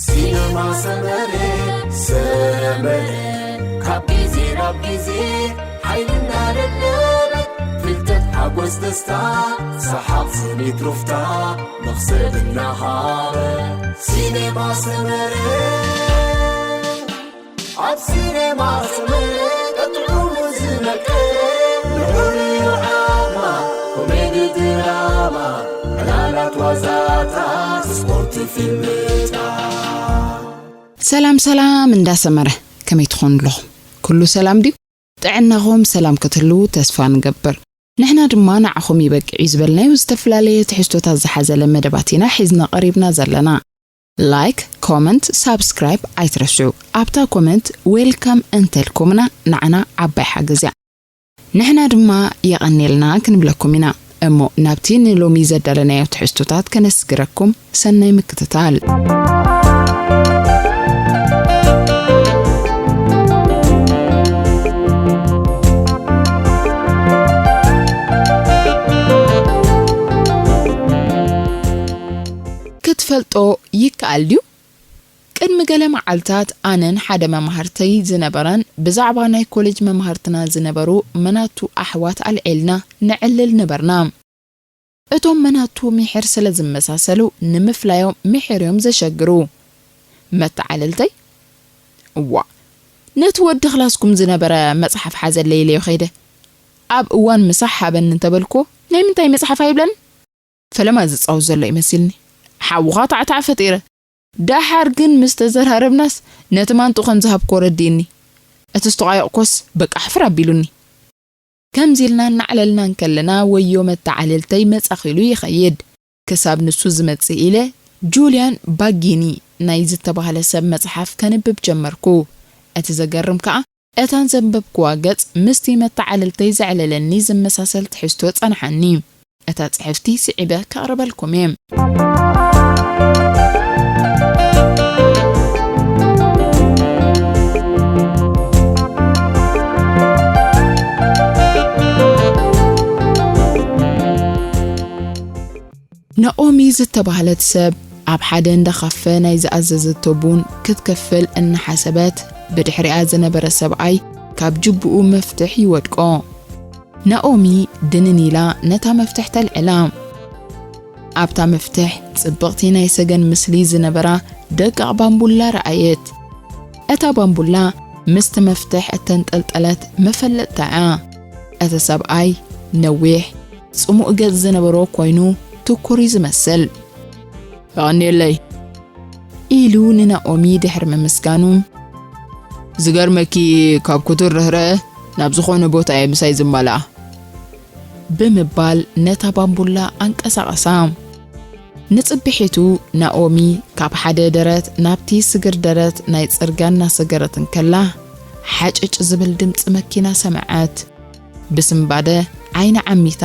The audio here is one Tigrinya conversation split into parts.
ሲነማ ሰመረ፣ ሰመረ፣ ካብ ግዜ ናብ ግዜ ሓይሊ እናደለበ፣ ፍልጠት፣ ሓጎስ፣ ደስታ፣ ሰሓቕ፣ ስኒት፣ ሩፍታ፣ መኽሰብ እናሃበ። ሲነማ ሰመረ፣ ኣብ ሲነማ ሰመረ ጥዑሙ ዝመቀረ፣ ልዑል ዓማ፣ ኮሜዲ፣ ድራማ፣ ዕላላት፣ ዋዛታት፣ ስፖርት፣ ፊልምታት። ሰላም ሰላም እንዳሰመረ፣ ከመይ ትኾኑ ኣለኹም? ኩሉ ሰላም ድዩ? ጥዕናኹም ሰላም ክትህልዉ ተስፋ ንገብር። ንሕና ድማ ንዓኹም ይበቅዕ እዩ ዝበልናዮ ዝተፈላለየ ትሕዝቶታት ዝሓዘለ መደባት ኢና ሒዝና ቀሪብና ዘለና። ላይክ፣ ኮመንት፣ ሳብስክራይብ ኣይትረስዑ። ኣብታ ኮመንት ዌልካም እንተልኩምና ንዓና ዓባይ ሓገዝ እያ። ንሕና ድማ የቐንየልና ክንብለኩም ኢና። እሞ ናብቲ ንሎሚ ዘዳለናዮ ትሕዝቶታት ከነስግረኩም፣ ሰናይ ምክትታል። ክትፈልጦ ይከኣል ድዩ? ቅድሚ ገለ መዓልታት ኣነን ሓደ መማህርተይ ዝነበረን ብዛዕባ ናይ ኮሌጅ መማህርትና ዝነበሩ መናቱ ኣሕዋት ኣልዒልና ነዕልል ነበርና። እቶም መናቱ ሚሕር ስለ ዝመሳሰሉ ንምፍላዮም ሚሕር እዮም ዘሸግሩ። መተዓልልተይ፣ "እዋ፣ ነቲ ወዲ ክላስኩም ዝነበረ መጽሓፍ ሓዘለይ" ኢለዮ ከይደ። ኣብ እዋን ምሳሕ ሃበኒ እንተበልኩ፣ "ናይ ምንታይ መጽሓፍ?" ኣይብለን። ፈለማ ዝጻወት ዘሎ ይመሲልኒ። ሓውኻ ታዕታዕ ፈጢረ። ደሓር ግን ምስ ተዘራረብናስ ነቲ ማንጡ ከም ዝሃብኮ ረዲእኒ። እቲ ዝተቋየቕኮስ በቃ ሕፍር ኣቢሉኒ። ከምዚ ኢልና እናዕለልና እንከለና ወዮ መተዓልልተይ መጻኺሉ ይኸይድ። ክሳብ ንሱ ዝመጽእ ኢለ ጁልያን ባጊኒ ናይ ዝተባህለ ሰብ መጽሓፍ ከንብብ ጀመርኩ። እቲ ዘገርም ከኣ እታ ዘንበብኩዋ ገጽ ምስቲ መተዓልልተይ ዘዕለለኒ ዝመሳሰል ትሕዝቶ ጸንሓኒ። እታ ጽሕፍቲ ስዒበ ከቕርበልኩም እየ። ናኦሚ ዝተባህለት ሰብ ኣብ ሓደ እንዳ ካፈ ናይ ዝኣዘዘቶ ቡን ክትከፍል እናሓሰበት፣ ብድሕሪኣ ዝነበረ ሰብኣይ ካብ ጅብኡ መፍትሕ ይወድቆ። ናኦሚ ድንን ኢላ ነታ መፍትሕ ተልዕላ። ኣብታ መፍትሕ ጽብቕቲ ናይ ሰገን ምስሊ ዝነበራ ደቃቕ ባምቡላ ረኣየት። እታ ባምቡላ ምስቲ መፍትሕ እተንጠልጠለት መፈለጥታ እያ። እቲ ሰብኣይ ነዊሕ፣ ጽሙእ ገጽ ዝነበሮ ኮይኑ ትኩር እዩ ዝመስል። "የቐንየለይ" ኢሉ ንናኦሚ ድሕሪ ምምስጋኑ፣ "ዝገርመኪ ካብ ክቱር ርህራሀ ናብ ዝኾነ ቦታ እየ ምሳይ ዝማልኣ" ብምባል ነታ ባምቡላ ኣንቀሳቐሳ። ንጽብሒቱ ናኦሚ ካብ ሓደ ደረት ናብቲ ስግር ደረት ናይ ጽርግያ እናሰገረት እንከላ፣ ሓጭጭ ዝብል ድምጺ መኪና ሰምዐት። ብስንባደ ዓይና ዓሚታ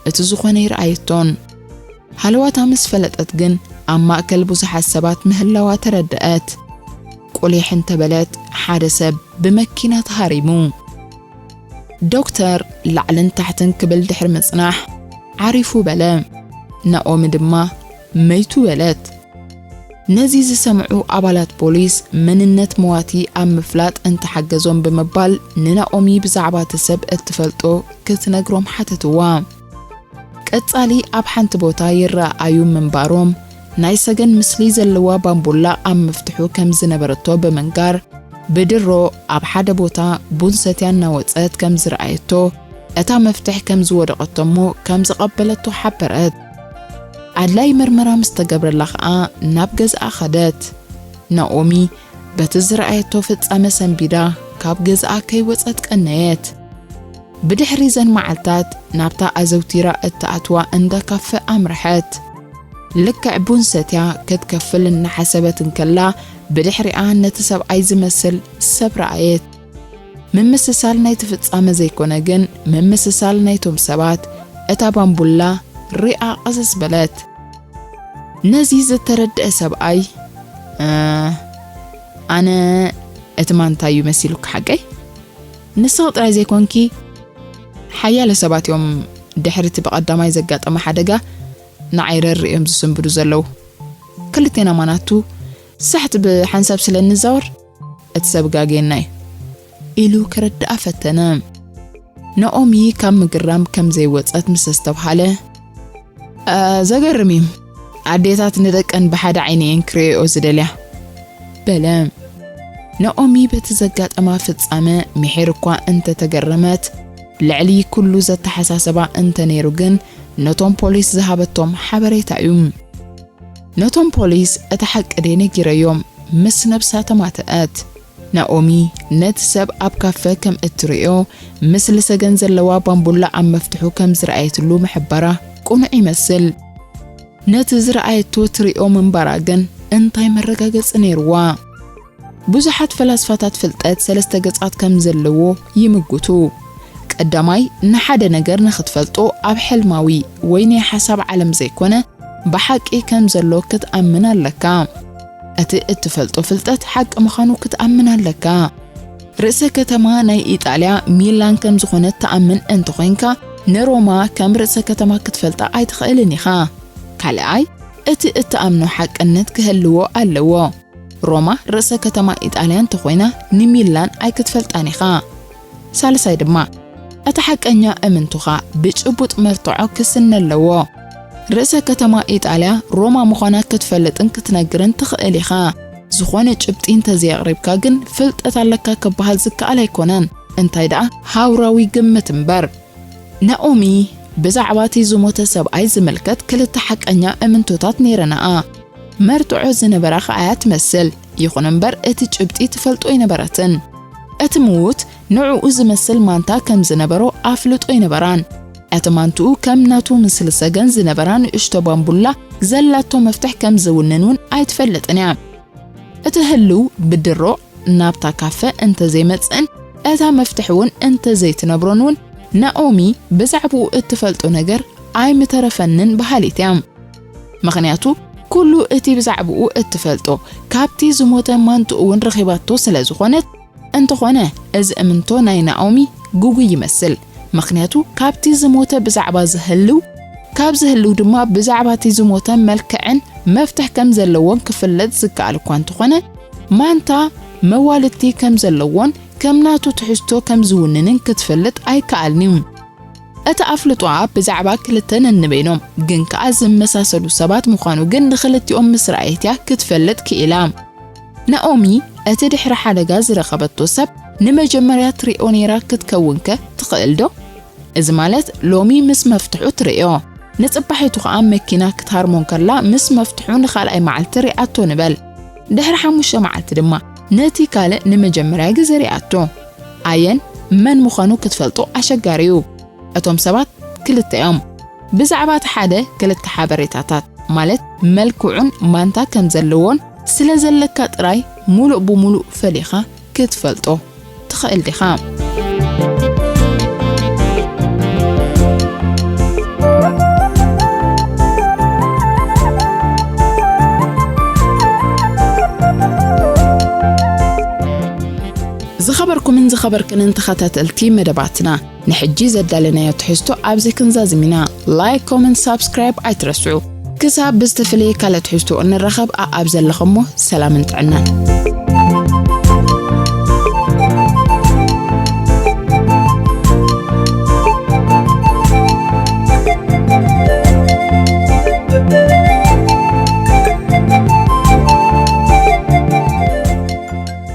እቲ ዝኾነ ይርኣየቶን። ሃለዋታ ምስ ፈለጠት ግን ኣብ ማእከል ብዙሓት ሰባት ምህላዋ ተረድአት። ቁሊሕ እንተበለት ሓደ ሰብ ብመኪና ተሃሪሙ። ዶክተር ላዕልን ታሕትን ክብል ድሕሪ ምጽናሕ፣ "ዓሪፉ" በለ። ናኦሚ ድማ "መይቱ" በለት። ነዚ ዝሰምዑ ኣባላት ፖሊስ መንነት መዋቲ ኣብ ምፍላጥ እንተሓገዞም ብምባል ንናኦሚ ብዛዕባ እቲ ሰብ እትፈልጦ ክትነግሮም ሓተትዋ። ቀጻሊ ኣብ ሓንቲ ቦታ ይረኣዩ ምንባሮም፣ ናይ ሰገን ምስሊ ዘለዋ ባምቡላ ኣብ መፍትሑ ከም ዝነበረቶ ብምንጋር፣ ብድሮ ኣብ ሓደ ቦታ ቡን ሰትያ እናወጸት ከም ዝረኣየቶ፣ እታ መፍትሕ ከም ዝወደቐቶ እሞ ከም ዝቐበለቶ ሓበረት። ኣድላይ መርመራ ምስ ተገብረላ ኸኣ ናብ ገዝኣ ኸደት። ናኦሚ በቲ ዝረኣየቶ ፍጻመ ሰንቢዳ ካብ ገዝኣ ከይወጸት ቀነየት። ብድሕሪ ዘን መዓልታት ናብታ ኣዘውቲራ እትኣትዋ እንዳ ካፈ ኣምርሐት። ልክዕ ቡን ሰትያ ክትከፍል እናሓሰበት እንከላ ብድሕሪኣ ነቲ ሰብኣይ ዝመስል ሰብ ረኣየት። ምምስሳል ናይቲ ፍጻመ ዘይኮነ ግን ምምስሳል ናይቶም ሰባት እታ ባምቡላ ሪኣ ቅስስ በለት። ነዚ ዝተረድአ ሰብኣይ፣ "እ፣ ኣነ እቲ ማንታ እዩ መሲሉካ ሓቀይ? ንስኺ ጥራይ ዘይኮንኪ፣ ሓያለ ሰባት እዮም ድሕሪ እቲ ብቐዳማይ ዘጋጠመ ሓደጋ ንዓይ ረር እዮም ዝስንብዱ ዘለዉ። ክልቴና ማናቱ ሳሕቲ ብሓንሳብ ስለ እንዛወር እቲ ሰብ ጋጌና እዩ ኢሉ ክረድኣ ፈተነ። ናኦሚ ካብ ምግራም ከም ዘይወጸት ምስ ኣስተብሃለ፣ "እ፣ ዘገርም እዩ። ኣዴታት ንደቀን ብሓደ ዓይኒ እየን ክርእዮ ዝደልያ" በለ። ናኦሚ በቲ ዘጋጠማ ፍጻመ ምሒር እኳ እንተተገረመት፣ ልዕሊ ኩሉ ዘተሓሳሰባ እንተነይሩ ግን ነቶም ፖሊስ ዝሃበቶም ሓበሬታ እዩ። ነቶም ፖሊስ እቲ ሓቂ ደይ ነጊረዮም፣ ምስ ነብሳ ተማተኣት። ናኦሚ ነቲ ሰብ ኣብ ካፈ ከም እትርእዮ፣ ምስ ልሰገን ዘለዋ ባምቡላ ኣብ መፍትሑ ከም ዝረኣየትሉ ምሕባራ ቅኑዕ ይመስል። ነቲ ዝረኣየቶ ትርእዮ ምንባራ ግን እንታይ መረጋገጺ ነይርዋ? ብዙሓት ፈላስፋታት ፍልጠት ሰለስተ ገጻት ከም ዘለዎ ይምጉቱ። ቀዳማይ፣ ንሓደ ነገር ንኽትፈልጦ ኣብ ሕልማዊ ወይ ናይ ሓሳብ ዓለም ዘይኮነ፣ ብሓቂ ከም ዘሎ ክትኣምን ኣለካ። እቲ እትፈልጦ ፍልጠት ሓቂ ምዃኑ ክትኣምን ኣለካ። ርእሰ ከተማ ናይ ኢጣልያ ሚላን ከም ዝኾነት ትኣምን እንተኾይንካ፣ ንሮማ ከም ርእሰ ከተማ ክትፈልጣ ኣይትኽእልን ኢኻ። ካልኣይ፣ እቲ እትኣምኖ ሓቅነት ክህልዎ ኣለዎ። ሮማ ርእሰ ከተማ ኢጣልያ እንተኾይና፣ ንሚላን ኣይክትፈልጣን ኢኻ። ሳልሳይ ድማ፣ እቲ ሓቀኛ እምንቶኻ ብጭቡጥ መርትዖ ክስነ ኣለዎ። ርእሰ ከተማ ኢጣልያ ሮማ ምዃና ክትፈልጥን ክትነግርን ትኽእል ኢኻ። ዝኾነ ጭብጢ እንተዘየቕሪብካ ግን፣ ፍልጠት ኣለካ ክበሃል ዝከኣል ኣይኮነን። እንታይ ደኣ ሃውራዊ ግምት እምበር። ናኦሚ ብዛዕባ እቲ ዝሞተ ሰብኣይ ዝምልከት ክልተ ሓቀኛ እምንቶታት ነይረናኣ። መርትዖ ዝነበራ ከኣ እያ ትመስል። ይኹን እምበር፣ እቲ ጭብጢ ትፈልጦ ኣይነበረትን። እቲ ምዉት ንዕኡ ዝመስል ማንታ ከም ዝነበሮ ኣፍልጦ ኣይነበራን። እቲ ማንትኡ ከም ናቱ ምስ ልሰገን ዝነበራ ንእሽቶ ባምቡላ ዘላቶ መፍትሕ ከም ዝውንን እውን ኣይትፈልጥን እያ። እቲ ህልው ብድሮ ናብታ ካፈ እንተዘይመጽእን እታ መፍትሕ እውን እንተዘይትነግሮን እውን፣ ናኦሚ ብዛዕባኡ እትፈልጦ ነገር ኣይምተረፈንን በሃሊት እያ። ምኽንያቱ፣ ኩሉ እቲ ብዛዕባኡ እትፈልጦ ካብቲ ዝሞተ ማንትኡ እውን ረኺባቶ ስለ ዝኾነት። እንተኾነ፣ እዚ እምንቶ ናይ ናኦሚ ግጉይ ይመስል። ምኽንያቱ፣ ካብቲ ዝሞተ ብዛዕባ ዝህልው፣ ካብ ዝህልው ድማ ብዛዕባ እቲ ዝሞተ መልክዕን መፍትሕ ከም ዘለዎን ክፍለጥ ዝከኣል እኳ እንተኾነ፣ ማንታ መዋልድቲ ከም ዘለዎን ከም ናቱ ትሕዝቶ ከም ዝውንንን ክትፈልጥ ኣይከኣልን እዩ። እቲ ኣፍልጦኣ ብዛዕባ ክልተ ነንበይኖም ግን ከኣ ዝመሳሰሉ ሰባት ምዃኑ ግን ንኽልቲኦም ምስ ረኣየት እያ ክትፈልጥ ክኢላ። ናኦሚ እቲ ድሕሪ ሓደጋ ዝረኸበቶ ሰብ ንመጀመርያ ትሪኦ ነይራ ክትከውንከ ትኽእል ዶ? እዚ ማለት ሎሚ ምስ መፍትሑ ትርእዮ። ንጽባሒቱ ከኣ መኪና ክትሃርሞ እንከላ ምስ መፍትሑ ንኻልኣይ መዓልቲ ሪኣቶ ንበል። ድሕሪ ሓሙሽተ መዓልቲ ድማ ነቲ ካልእ ንመጀመርያ ግዜ ሪኣቶ። ኣየን መን ምዃኑ ክትፈልጦ ኣሸጋሪ እዩ። እቶም ሰባት ክልተ እዮም። ብዛዕባ እቲ ሓደ ክልተ ሓበሬታታት፣ ማለት መልክዑን ማንታ ከም ዘለዎን ስለ ዘለካ ጥራይ፣ ሙሉእ ብሙሉእ ፈሊኻ ክትፈልጦ ትኽእል ዲኻ? ዝኸበርኩምን ዝኸበርክንን ተኸታተልቲ መደባትና፣ ንሕጂ ዘዳለናዮ ትሕዝቶ ኣብዚ ክንዛዝም ኢና። ላይክ፣ ኮመንት፣ ሳብስክራይብ ኣይትረስዑ። ክሳብ ብዝተፈለየ ካልእ ትሕዝቶ እንራኸብ፣ ኣኣብ ዘለኸሞ ሰላምን ጥዕናን።